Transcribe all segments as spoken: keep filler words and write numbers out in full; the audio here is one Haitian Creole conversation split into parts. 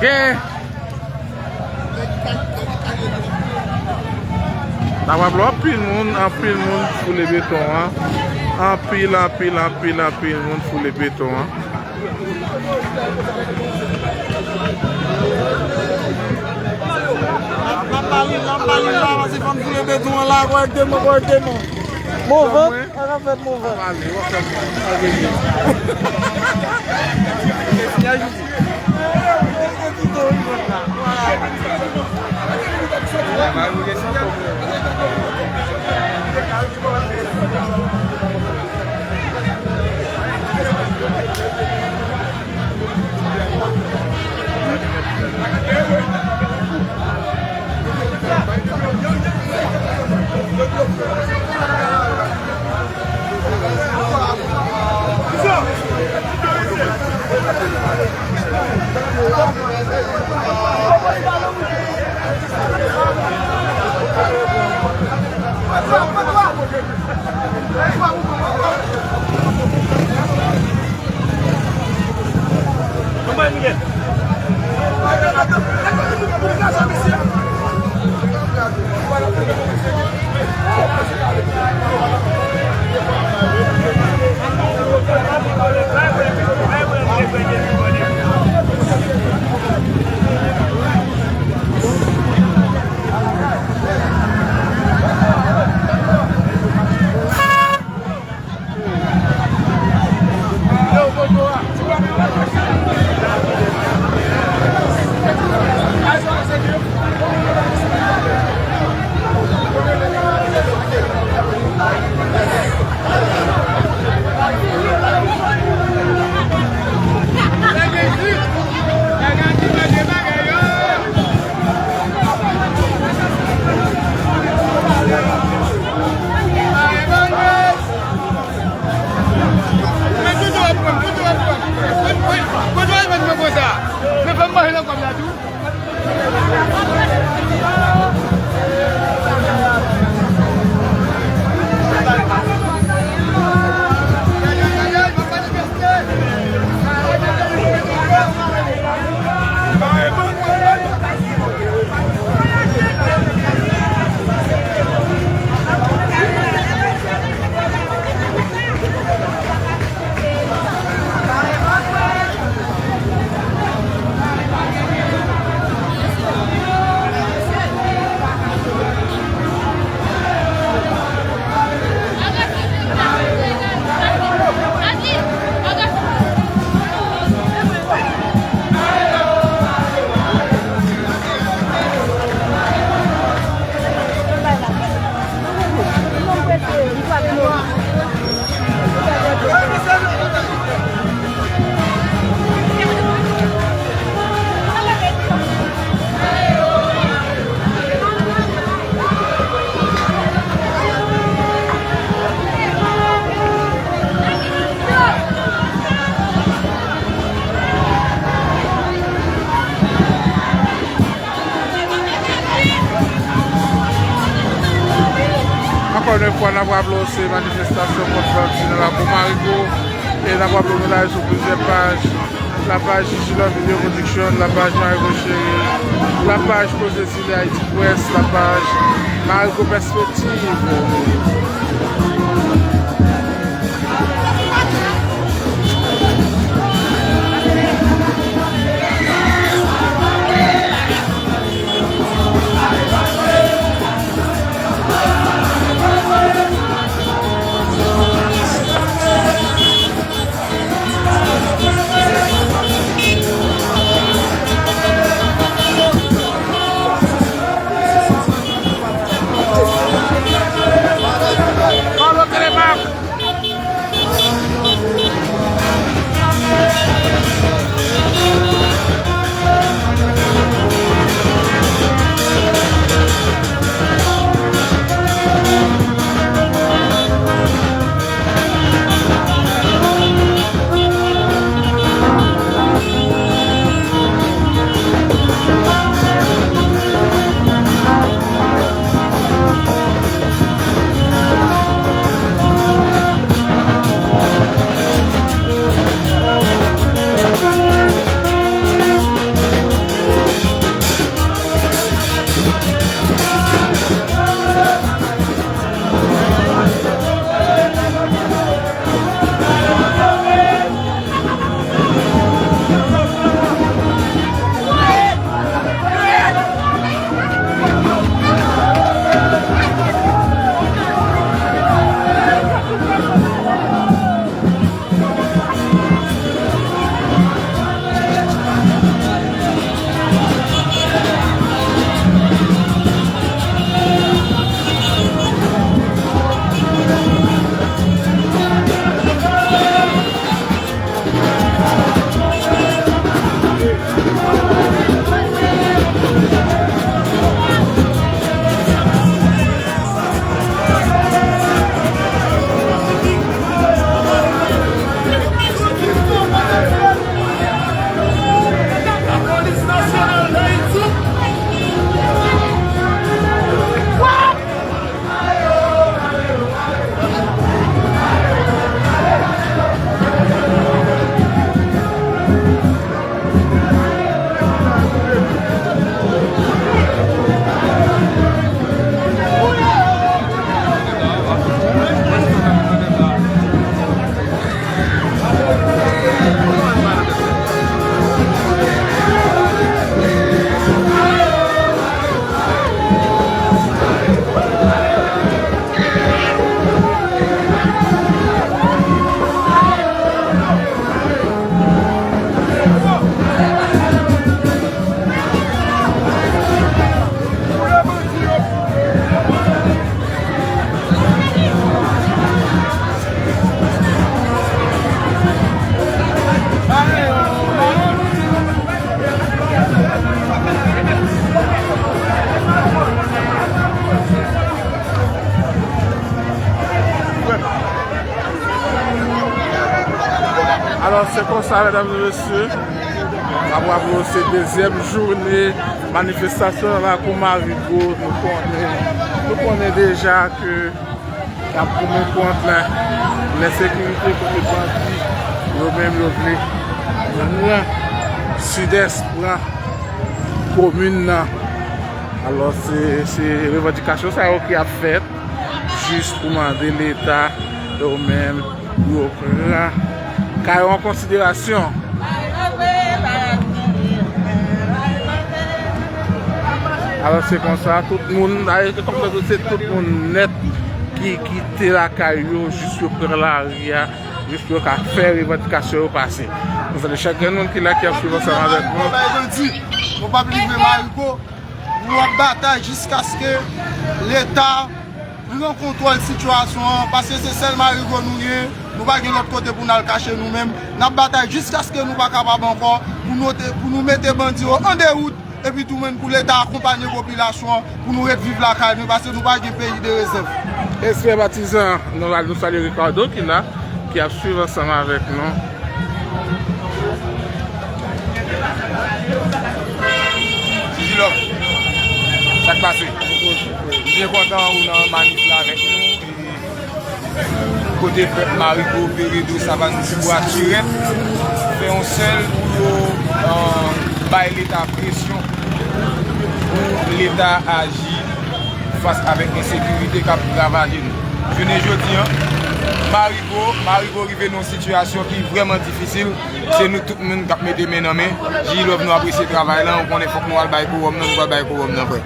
Gen. N ap raple anpil moun, anpil moun foule beton an. Anpil, anpil, anpil, anpil moun foule beton an. N ap pale, n ap pale la, paske fò n foule beton an la kòrèkteman, kòrèkteman. Bon van, an ap fè bon van. Pale, w ap fè bon. Ankò yon fwa, n ap raple w se manifestasyon kont bandi nan lakou Marigo. E n ap raple w nou live sou plizyè paj. Lapaj Gigi Love Video Production, lapaj Marigo Chéri, lapaj Koze Zile Ayiti Press, lapaj Marigo Perspective. Alò, se konsa, medam e mesye, n ap raple w se dezyèm jounen manifestasyon nan lakou Marigo. Nou konnen, nou konnen deja ke y ap goumen kont la, lensekirite kote bandi yo menm yo vle pran Sidès, pran komin nan. Alò, se, se revandikasyon sa yo ki ap fèt jis pou mande Leta yo menm pou yo pran ka yo an konsiderasyon. Alò, se konsa, tout moun, se tout moun nèt ki kite lakay yo jis yo pran lari a, jis yo ka fè revandikasyon yo pase. Nou salye chak grenn moun ki la, ki ap swiv ansanm avèk nou. Bay bandi, nou p ap livre Marigo. Nou ap batay jiskaske Leta pran kontwòl sitiyasyon an, paske se sèl Marigo nou gen, nou pa gen lòt kote pou n al kache nou menm. N ap batay jiskaske nou pa kapab ankò, pou nou te, pou nou mete bandi yo an dewout, epi tou menm pou Leta akonpanye popilasyon an, pou nou ret viv lakay nou, paske nou pa gen peyi de rezèv. Respè patizan, nou, nou salye Ricardo ki la, ki ap swiv ansanm avèk nou. Gigi Love, sa k pase? M byen kontan ou nan manif la avèk nou. Kote pèp Marigo, Peredo, Savann, Tibwa, Tirèt fè yon sèl pou yo, euh, bay Leta presyon pou Leta aji fas avèk ensekirite k ap ravaje nou. Jounen jodi a, Marigo, Marigo rive nan yon sitiyasyon ki vrèman difisil. Se nou tout moun k ap mete men nan men. G Love, nou apresye travay la. Nou konnen fòk nou al bay kowòm nan, nou pral bay kowòm nan vre.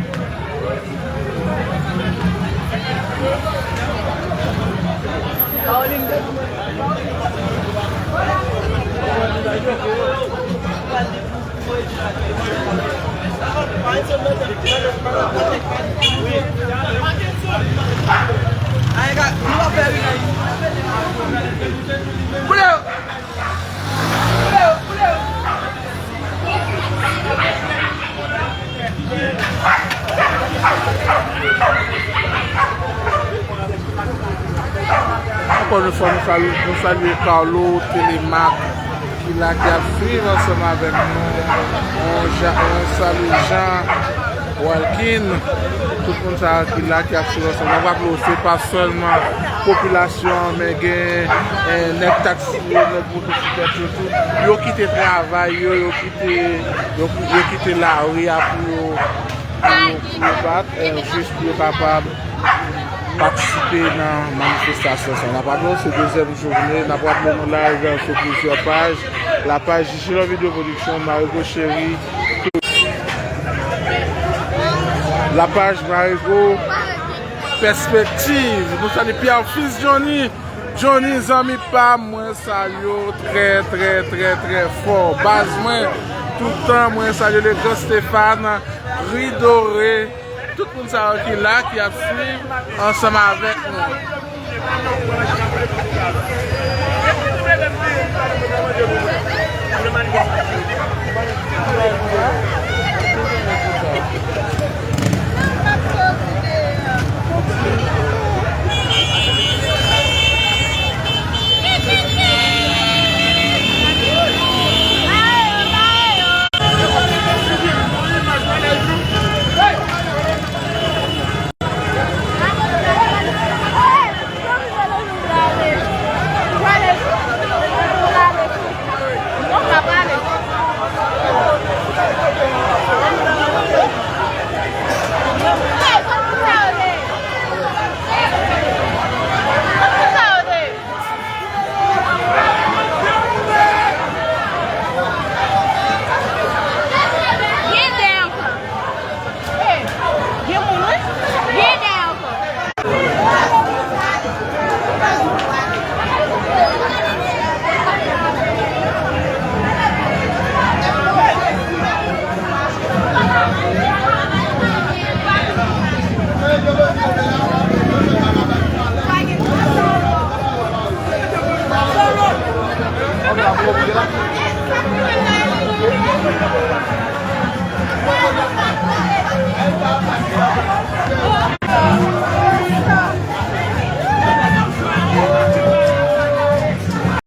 Ankò yon fwa, nou sal-, nou salye Carlo Telemaque ki la, ki ap swiv ansanm avèk nou. On Ja-, on salye Jean Walkin, tout moun sa yo ki la, ki ap swiv ansanm. N ap raple w, se pa sèlman popilasyon an, men gen, eh, nèg taksi yo, nèg motosiklèt yo tou. Yo kite travay yo, yo kite, yo, yo kite lari a pou yo, pou yo, pou yo bat, eh, jis pou yo kapab patisipe nan manifestasyon sa. N ap raple w, se dezyèm jounen, n ap raple nou live sou plizyè paj. Lapaj J J Love Video Production, Marigo Chery, lapaj Marigo Pèspektiv. Nou salye Pierre Fils Johnny. Johnny, zanmi pa m, mwen salye w trè, trè, trè, trè fò. Baz mwen, toutan, mwen salye le Grand Stéphane, Ridoré, tout moun sa yo ki la, ki ap swiv ansanm avèk nou.